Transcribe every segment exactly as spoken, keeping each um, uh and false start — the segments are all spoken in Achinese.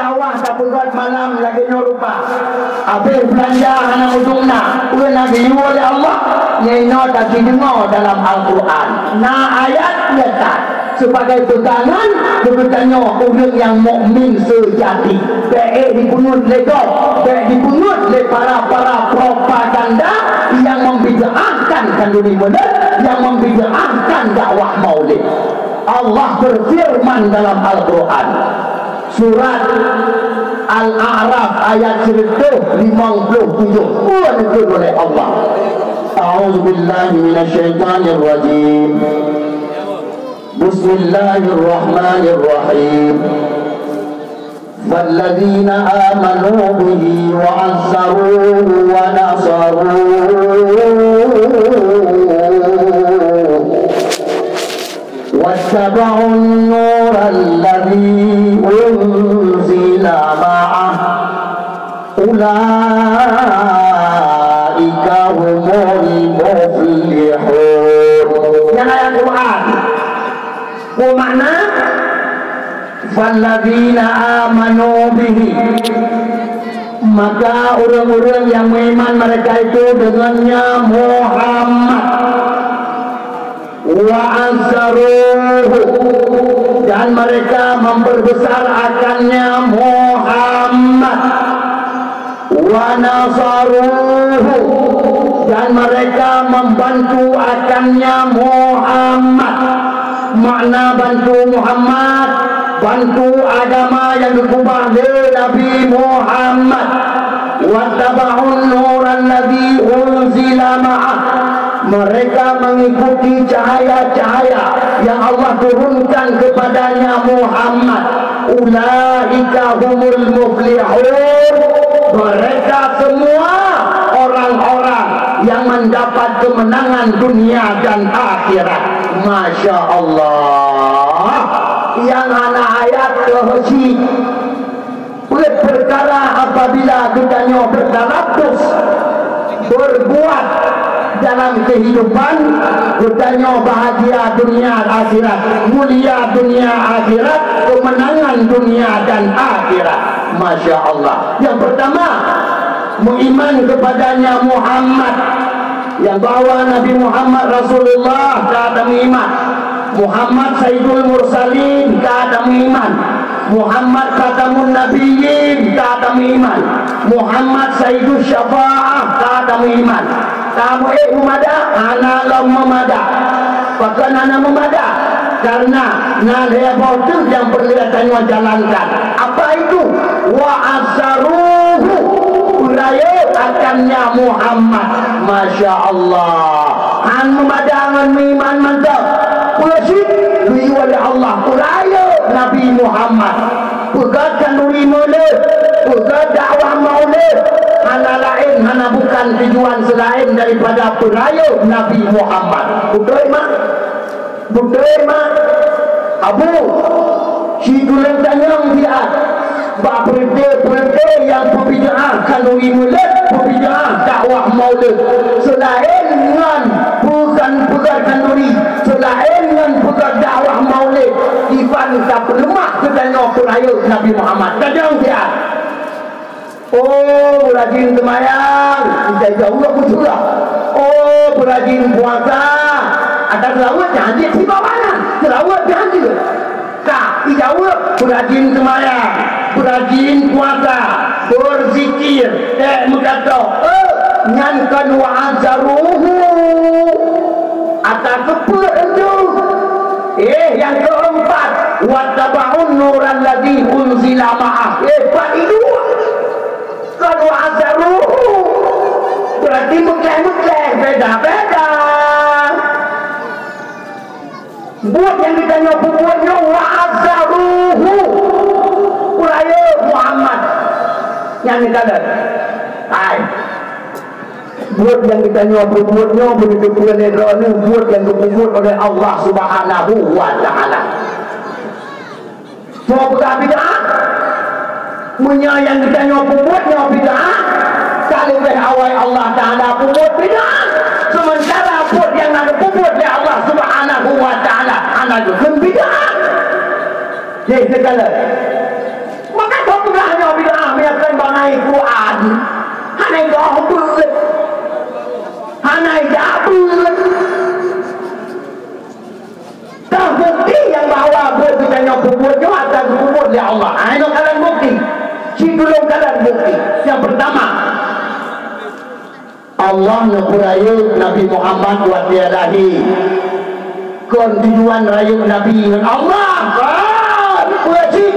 Awah tapeugöt malam lagèe nyoe rupa. Abéh beulanja hana meutueng na, peue na geuyue lé Allah, nyan inoe tadeungoe dalam Al-Qur'an. Na ayat nyata sebagai pegangan keu geutanyoe ureueng nyang mukmin seujati. Bèk ék dipeungeut lé gob, bèk dipeungeut lé para-para propaganda nyang membid'ahkan khanduri meuleuet, nyang membid'ahkan dakwah maulid. Allah berfirman dalam Al-Qur'an, surat Al-A'raf ayat sireutoh limong ploh tujoh. Peue neukheun oleh Allah? A'udzubillahi minasyaitanirrajim. Bismillahirrahmanirrahim. Falladzina amanu bihi wa azzaruhu wa nasaruhu wattaba'un nural ladzi unzila ma'ah ulaika humul muflihun. Nyan ayat Quran. Peue makna? Falladzina amanu bihi. Maka ureueng-ureueng nyang meuiman mereka itu dengannya Muhammad. Wa azzaruhu, dan mereka memperbesar akannya Muhammad. Wa nasaruhu, dan mereka membantu akannya Muhammad. Makna bantu Muhammad, bantu agama nyang geukeubah lé Nabi Muhammad. Wattaba'un nural ladzi unzila ma'ah. Mereka mengikuti cahaya-cahaya yang Allah turunkan kepadanya Muhammad. Ulaika humul muflihun. Mereka semua orang-orang yang mendapat kemenangan dunia dan akhirat. Masya Allah. Nyang hana ayat keuh cit. Peuet peukara apabila geutanyoe beutalabbus beurbuat dalam keuhidupan, geutanyoe bahagia dunia akhirat, mulia dunia akhirat, keumeunangan dunia dan akhirat. Masya Allah. Nyang peurtama, meuiman keupadanya Muhammad, nyang bahwa Nabi Muhammad Rasulullah ka tameuiman. Muhammad Saidul Mursalin ka tameuiman. Muhammad Khatamun Nabiyyin ka tameuiman. Muhammad Saidus Syafaah ka tameuiman. Tameuék meumada? Hana lom meumada. Pakon hana meumada? Karena na lhèe boh teuk nyang peureulèe tanyoe jalankan. Apa itu? Wa azzaruhu, peurayeuk akannya Muhammad. Masya Allah. Han meumada ngon meuiman mantong. Peue cit? Geuyue lé Allah peurayeuk Nabi Muhammad. Peugöt khanduri meuleuet, peugöt dakwah maulid, hana laén, hana bukan tujuan seulaén daripada peurayeuk Nabi Muhammad. Beutôi, mak? Beutôi, mak? Abu, si tuleueng tanyong siat, bak peureuté-peureuté nyang peubid'ah khanduri meuleuet, peubid'ah dakwah maulid, seulaén ngon bukan peugöt khanduri, seulaén ngon peugöt dakwah maulid, iban ka peuleumah geutanyoe peurayeuk Nabi Muhammad. Tanyong siat. Oh, beurajin seumayang, ija jaweueb meusurah. Oh, beurajin puasa, ata seulaweuet nyan hanjeuet sibawa nan, seulaweuet nyan hanjeuet. Ka, ijaweueb, beurajin seumayang, beurajin puasa, beuzikir, ék meukato, eh, nyan kon wa azzaruhu. Ata keupeue entu? Eh, nyang keumpat, wattaba'un nural ladzi unzila ma'ah. Eh, pat idua. Kon wa azzaruhu. Berarti meukleh-meukleh, beda-beda. Buet nyang geutanyoe peubuet nyoe wa azzaruhu. Peurayeuk Muhammad. Nyan geutanyoe. Hai. Buet nyang geutanyoe peubuet nyoe beuteupeue lé droeneuh buet nyang geupeubuet oleh Allah Subhanahu wa Ta'ala. Soe peugah bid'ah? Meunyoe nyang geutanyoe peubuet nyoe bid'ah, ka leubeh awai Allah Ta'ala peubuet bid'ah. Seumeuntara buet nyang na geupeubuet lé Allah Subhanahu wa Ta'ala hana geukheun bid'ah. Jadi, segala. Maka soe peugah Meunyoe kon bangai Quran, hana goh beuet, hana jak beuet. Teubukti nyang bahwa buet geutanyoe peubuet nyoe atra geupeubuet lé Allah. Hai nyoe kalon bukti. Situlông kalon bukti. Nyang peurtama, Allah neupeurayeuk Nabi Muhammad watée lahé. Kon tujuan rayeuk Nabi ngon Allah, kon peue cit.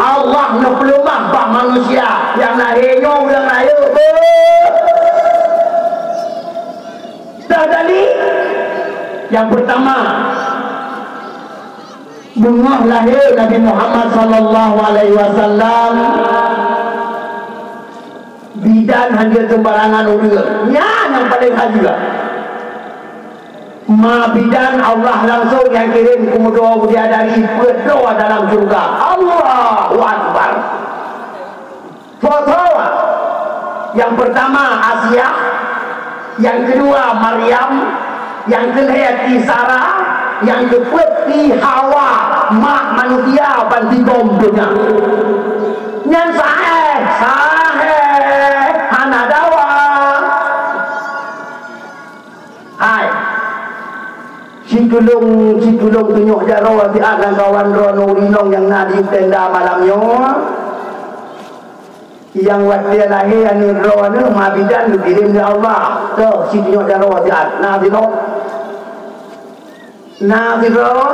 Allah neupeuleumah bak manusia nyang lahé nyoe ureuëng rayeuk. Beuh. Dah tadi, nyang peurtama, beungoh lahé Nabi Muhammad sallallahu alaihi wasallam, bidan hana sembarangan ureuëng. Nyan nyang paleng hajeue. Ma bidan Allah langsong nyang kirém keumeudoa bidadari peuet droe dalam syeuruga. Allahu Akbar. Soe-soe? Nyang peurtama Asiah, nyang keudua Maryam, nyang keulhèe Ti Sara, nyang keupeuet Ti Hawa, mak manusia ban tigom donya. Nyan sahih, sahih, hana dawa. Hai, situlông, situlông tunyok jaroe siat lam kawan droeneuh inong nyang na di tenda malam nyoe. Nyang watée lahé aneuk droeneuh ma bidan geukirém lé Allah. Toh, sitanyong jaroe siat. Na sidroe? Na sidroe?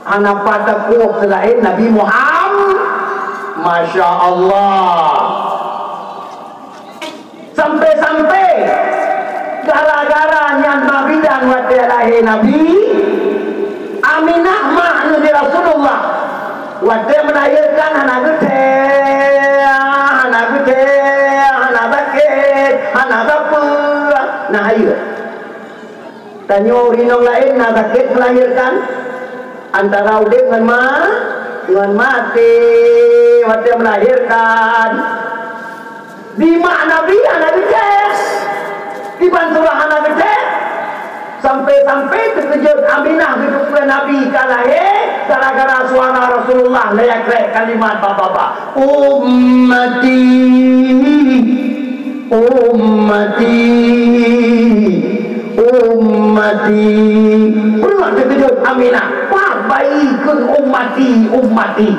Hana pat takoh seulaén Nabi Muhammad. Masya Allah. Sampai-sampai gara-gara nyan ma bidan watée lahé Nabi, Aminah mak Nabi Rasulullah, watée meulahirkan hana geuthée, hana geuthée, hana sakét, hana sapeue, na hayeue. Tanyoe ureuëng inong laén na sakét meulahirkan, antara udeb ngon ma-, ngon maté watée meulahirkan. Di mak Nabi hana geuthée, di ban surah hana geuthée. Sampai-sampai teukeujot Aminah geuteupeue Nabi ka lahé gara-gara suara Rasulullah lhée krek kalimat bak babah, "Ummati, ummati, ummati." Peue teukeujot Aminah, "Wah, bayi kheun ummati, ummati."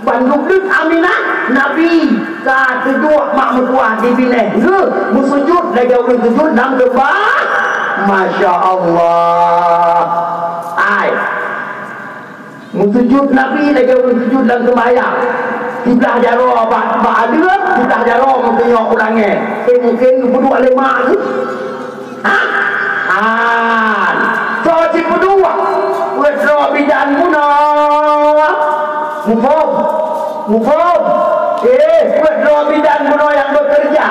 Ban geubeuet Aminah, Nabi ka teuduek mak meutuwah di binéh geuh, meusujut lagée ureuëng sujut lam seumbah-, Masya Allah. Ai. Meusujut Nabi lagée ureuëng sujut lam seumbahyang. Siblah jaroe bak, bak adeue, siblah jaroe meukeunyoe u langét. Eh, mungken geupeuduek lé mak geuh. Ha? Han. Soe sipeuduek? Peuet droe bidan bunoe. Muphom? Muphom? Eh, peuet droe bidan bunoe nyang beukeureuja.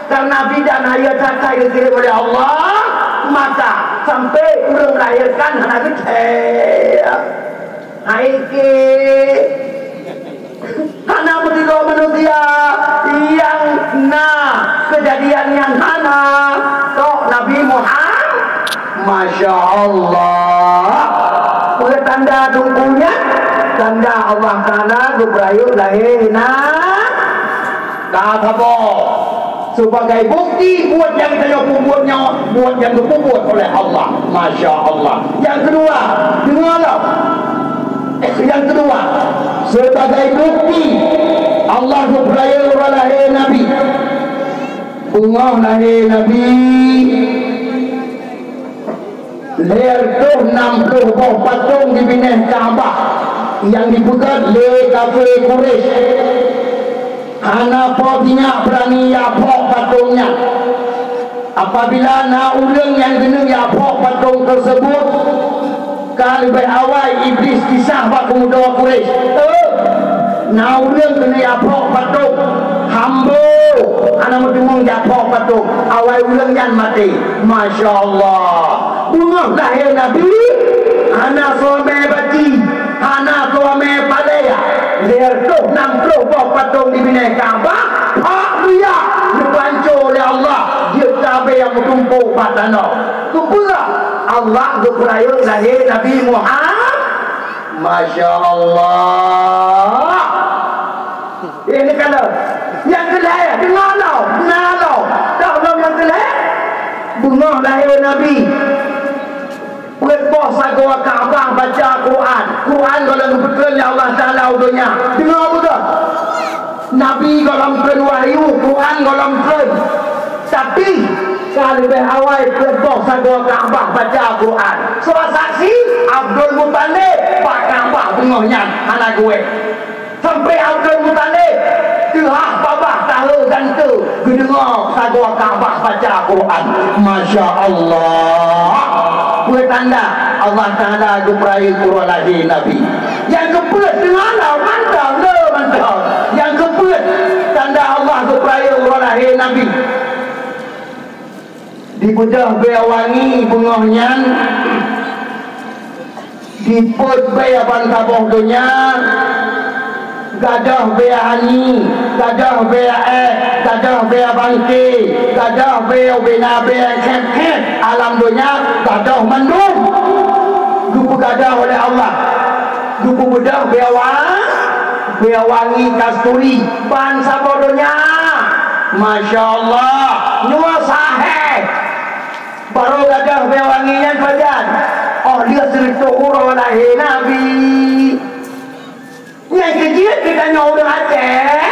Kareuna bidan hayeue that-that geukirém lé Allah, maka sampai ureuëng meulahirkan hana geuthée. Hai keu. Hana meusidroe manusia nyang na keujadian nyan hana, tok Nabi Muhammad. Masya Allah. Peue tanda teungku nyan? Tanda Allah Taala geupeurayeuk lahé na ka saboh. Sebagai bukti buet nyang tanyoe peubuet nyoe, buet nyang geupeubuet oleh Allah. Masya Allah. Nyang keudua, deungoe lom. Nyang keudua, sebagai bukti Allah geupeurayeuk uroe lahé Nabi. Beungoh lahé Nabi, lhèe reutôh nam ploh boh patong di binéh Ka'bah nyang jipeugét lé kafé Quraisy. Hana po sinyak beurani jak phok patong nyan. Apabila na ureuëng nyang keuneuk jak phok patong teuseubut, ka leubeh awai Iblis kisah bak peumuda Quraisy. Eh, na ureuëng keuneuk jak phok patong, hambo, hana meuteumèe jak phok patong, awai ureuëng nyan maté. Masya Allah. Beungoh lahé Nabi, hana soe mè bati, hana soe mè palèe. Lhèe reutôh nam ploh boh patong di binéh Ka'bah, phak raya, neupanco lé Allah, jeuet tabé nyang meutumpôk bak tanoh. Keupeue? Allah geupeurayeuk lahé Nabi Muhammad. Masya Allah. Ini kalau nyang keulhèe, deungoe lom, na lom. Toh lom nyang keulhèe, beungoh lahé Nabi. Peuet boh sagoe Ka'bah baca Quran. Quran gohlom geupeutrön lé Allah Taala u donya. Deungoe beugöt. Nabi gohlom treun wahyu, Quran gohlom treun. Tapi, ka leubeh awai peuet boh sagoe Ka'bah baca Quran. Soe saksi? Abdul Muthalib bak Ka'bah beungoh nyan hana geuék. Sampai Abdul Muthalib teuhah babah tahe gante geudeungoe sagoe Ka'bah baca Quran. Masya Allah. Peue tanda Allah Taala geupeurayeuk uroe lahé Nabi. Nyang keupeuet deungoe lom mantong, lom mantong. Nyang keupeuet tanda Allah geupeurayeuk uroe lahé Nabi. Dipeudöh bèe wangi beungoh nyan, dipôt bèe ban saboh donya, gadôh bèe ani, gadôh bèe èk, gadôh bèe bangke, gadôh bèe ubena bèe khèt-khèt alam donya, gadôh mandum. Geupeugadôh lé Allah. Geupeubeudôh bèe wa-, bèe wangi kasturi ban saboh donya. Masya Allah, nyoe sahé. Barô gadôh bèe wangi nyan pajan? Óh lheueh sireutôh uroe lahé Nabi. Nyang keujeuet geutanyoe ureueng Aceh,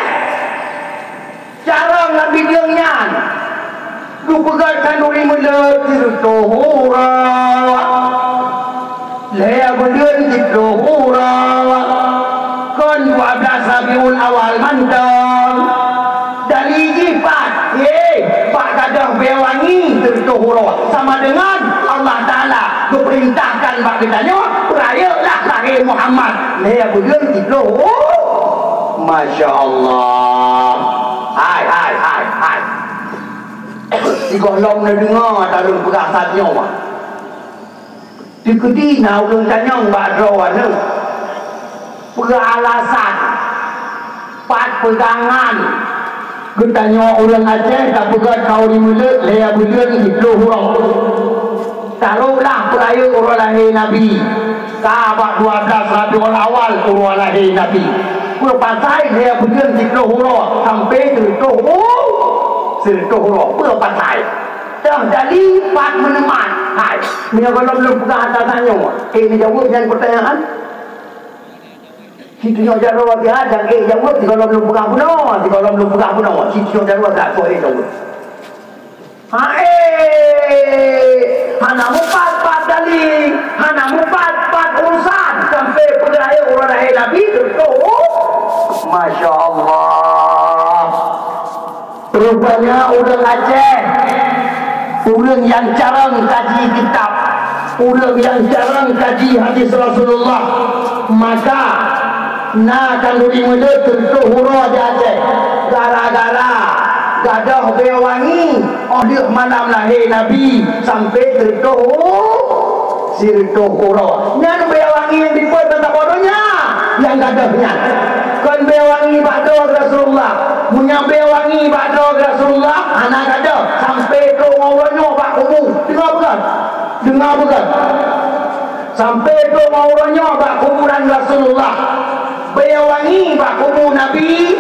carông lam bideung nyan, geupeugöt khanduri meuleuet sireutôh uroe, lhèe buleuen sireutôh uroe, kon dua blah Rabiul Awal mantong. Dali jih pat, hé, bak gadôh bèe wangi sireutôh uroe, sama deungon Allah Taala geupeurintahkan bak geutanyoe, peurayeuklah lahé Muhammad lhèe buleuen sireutôh uroe. Masya Allah. Hai, hai, hai, hai. Sigohlom neudeungoe ata lôn peugah that nyoe, bah. Teukeudi na ureueng tanyong bak droeneuh, peue alasan, pat peugangan geutanyoe ureueng Aceh tapeugöt khanduri meuleuet lhèe buleuen siplôh uroe? Tarôhlah peurayeuk uroe lahé Nabi, ka bak dua blah Rabiul Awal uroe lahé Nabi. Peue pasai lhèe buleuen siplôh uroe sampoe sireutôh u-, sireutôh uroe? Peue pasai? Teuh jadi pat meuneumat. Hai, meunyoe gohlom lôn peugah ata tanyoe, eh, neujaweueb nyan peutanyaan. Situnyok jaroe siat dan eh jaweueb sigohlom lôn peugah bunoe, sigohlom lôn peugah bunoe, situnyok jaroe siat, soe eh jaweueb. Hai, hana mupat-pat dali, hana mupat-pat urusan, sampoe peurayeuk uroe lahé Nabi, contoh. Masya Allah. Rupanya ureueng Aceh, ureueng nyang carông kaji kitab, ureueng nyang carông kaji hadis Rasulullah, maka na khanduri meuleuet sireutôh uroe di Aceh, gara-gara gadôh bèe wangi óh lheueh malam lahé Nabi sampoe sireutôh u-, sireutôh uroe. Nyan bèe wangi nyang dipôt ban saboh donya nyang gadôh nyan. Kon bèe wangi bak droe Rasulullah. Meunyoe bèe wangi bak droe Rasulullah, hana gadôh sampoe trôk ngon uroe nyoe bak kubu. Deungoe beugöt. Deungoe beugöt. Sampoe trôk ngon uroe nyoe bak kuburan Rasulullah. Bèe wangi bak kubu Nabi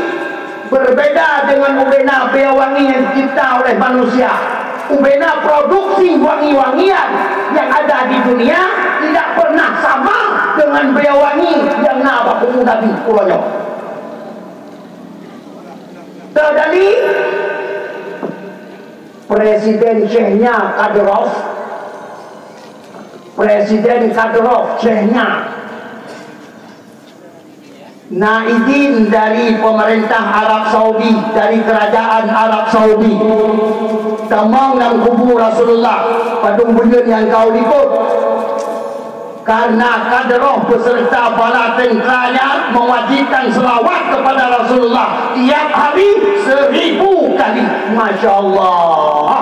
berbeda dengan ubena bèe wangi yang dicipta oleh manusia. Ubena produksi wangi-wangian yang ada di dunia tidak pernah sama dengan bèe wangi nyang na bak kubu Nabi uroe nyoe. Teuh jadi, Presiden Chechnya Kadyrov, Presiden Kadyrov Chechnya, na idin dari pemerintah Arab Saudi, dari kerajaan Arab Saudi, tamong lam kubu Rasulullah, padum buleuen nyang ka u likot. Karena Kadyrov beserta bala tenteranya mewajibkan selawat kepada Rasulullah tiap hari seribu kali. Masya Allah.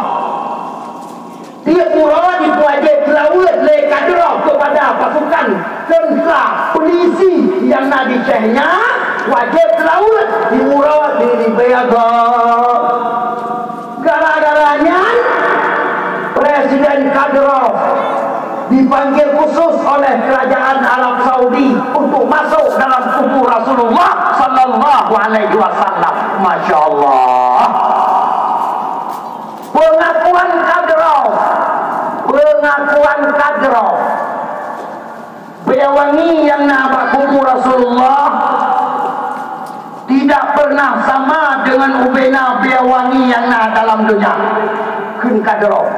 Tiep uroe jipeuwajéb seulaweuet lé Kadyrov keupada pasukan teuntra, peulisi nyang na di Chechnya, wajéb seulaweuet di uroe di ribée goe. Gara-gara nyan, Presiden Kadyrov dipanggil khusus oleh Kerajaan Arab Saudi untuk masuk dalam kubu Rasulullah sallallahu alaihi alaihi wasallam. Masya Allah. Pengakuan ka droe. Pengakuan ka droe. Bèe wangi nyang na bak kubu Rasulullah tidak pernah sama dengan ubena bèe wangi nyang na dalam donya. Kheun ka droe.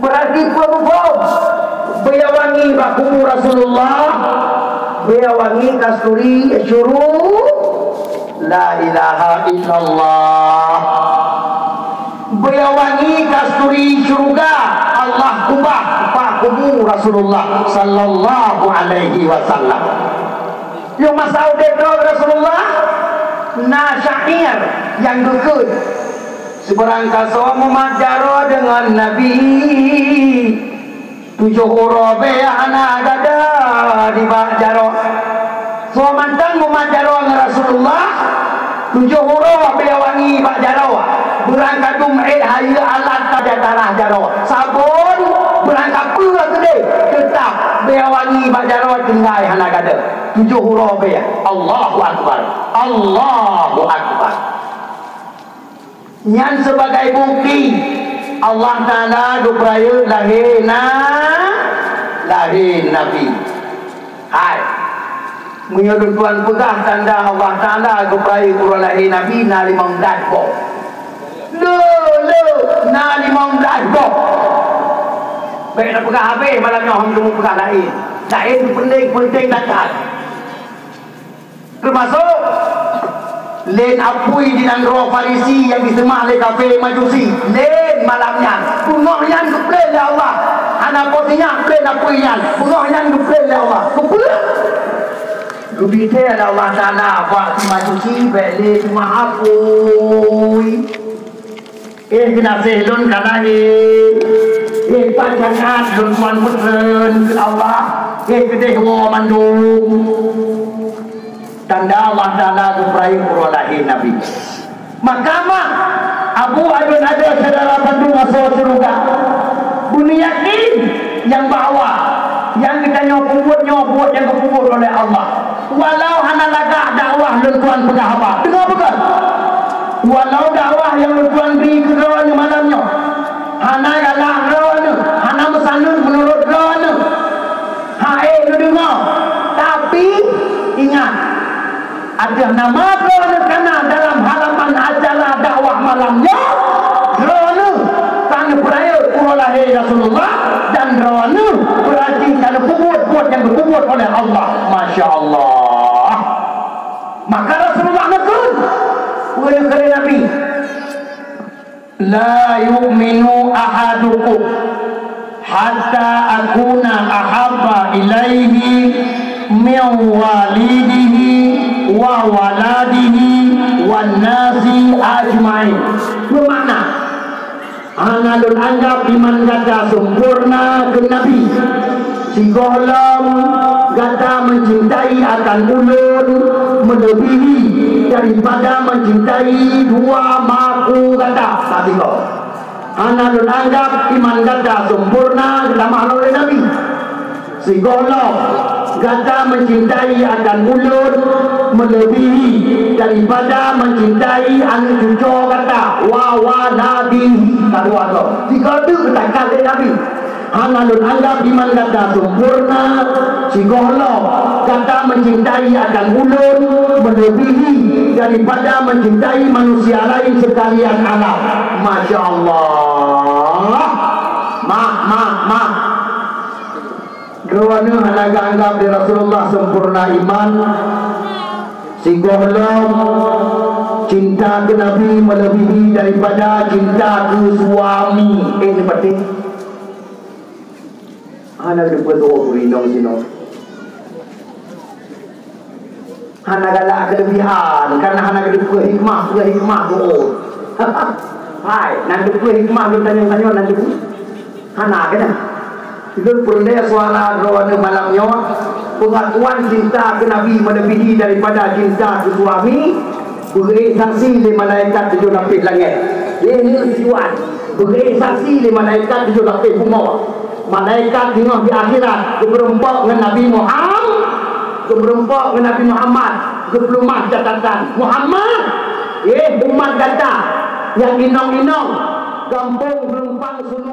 Berarti peue muphom? Bèe wangi bak kubu Rasulullah, bèe wangi kasturi syuru, la ilaha illallah. Bèe wangi kasturi syuruga Allah keubah bak kubu Rasulullah sallallahu alaihi wasallam. Nyoe masa udép droe Rasulullah, na syair nyang geukheun. Sibarangkasoe mumat jaroe deungon Nabi, tujoh uroe bèe hana gata dibak jaroe. Soe mantong mumat jaroe ngon Rasulullah, tujoh uroe bèe wangi bak jaroe. Beurangkatum ék hayeue alat tajak tarah jaroe. Sabon, beurangkapeue keudéh, teutap bèe wangi bak jaroe tinggai hana gata. Tujoh uroe bèe. Allahu Akbar. Allahu Akbar. Nyan sibagai bukti Allah Taala geupeurayeuk lahé na-, lahé Nabi. Hai, meunyoe lôn tuan peugah tanda Allah Taala geupeurayeuk uroe lahé Nabi na limong blah boh. Le, le, na limong blah boh. Bèk na peugah habéh malam nyoe, hom lôn peugah laén. Laén peunteng, peunteng that-that. Teumasok lén apui di nanggroe Farisi nyang jiseumah lé kafé Majusi. Lén malam nyan, beungoh nyan geuplén lé Allah. Hana po sinyak plén apui nyan, beungoh nyan geuplén lé Allah. Keupeue? Geubitée lé Allah Taala bak si Majusi bèk lé teumah apui. Eh, geunaséh lôn ka lahé. Eh, pajan that lôn tuan peutreun keu Allah. Eh, keudéh woe mandum. Tanda Allah Taala geupeurayeuk uroe lahé Nabi. Maka mah, Abu Ayun ada syedara bandum asoe syeuruga. Beuneuyakin nyang bahwa nyang geutanyoe peubuet nyoe buet nyang geupeubuet oleh Allah. Walau hana lagak dakwah lôn tuan peugah haba. Deungoe beugöt. Walau dakwah nyang lôn tuan bri keu droeneuh malam nyoe hana galak droeneuh, hana meusaneut meunurot droeneuh, hai neudeungoe, tapi ingat, ateueh nama droeneuh kana dalam halaman acara dakwah malam nyoe, droeneuh ka neupeurayeuk uroe lahé Rasulullah dan droeneuh beurati ka neupeubuet buet nyang geupeubuet oleh Allah. Masya Allah. Maka Rasulullah neukheun, peue neukheun Nabi, "La yu'minu ahadukum hatta akuna ahabba ilaihi min walidihi wa waladihi wan nasi ajmain." Beumakna, hana lôn anggab iman gata sempurna keu Nabi, sigohlom gata meucintai akan ulôn meuleubihi daripada meucintai dua makeu gata. Ka sigoe. Hana lôn anggab iman gata sempurna geutamah lom lé Nabi. Sigohlom gata meucintai akan ulôn meuleubihi daripada meucintai aneuk cucoe gata, wa waladihi. Ka dua goe. Sigoe teuk geutanggab lé Nabi. Hana lôn anggab iman gata sempurna, sigohlom gata meucintai akan ulôn meuleubihi daripada meucintai manusia laén seukalian alam. Masya Allah. Mah, mah, mah. Droeneuh hana geuanggab lé Rasulullah sempurna iman, sigohlom cinta keu Nabi meuleubihi daripada cinta keu suami. Eh, neupatéh? Hana geuteupeue tuwoe keu inong sinoe. Hana galak keuleubihan, karena hana geuteupeue hikmah, peue hikmah tuwoe. Hai, nan teupeue hikmah lôn tanyong-tanyong nan teupeue. Hana keunan. Lôn peureulèe suara droeneuh malam nyoe, pengakuan cinta keu Nabi melebihi daripada cinta keu suami, beuék saksi lé malaikat tujoh lapéh langèt. Lé nyoe tujuan, beuék saksi lé malaikat tujoh lapéh bumoe. Malaikat singoh di akhirat geumeurumpok ngon Nabi Muham-, geumeurumpok ngon Nabi Muhammad. Geupeuleumah catatan Muhammad, eh, umat gata nyang inong-inong, gampông Geulumpang Sulu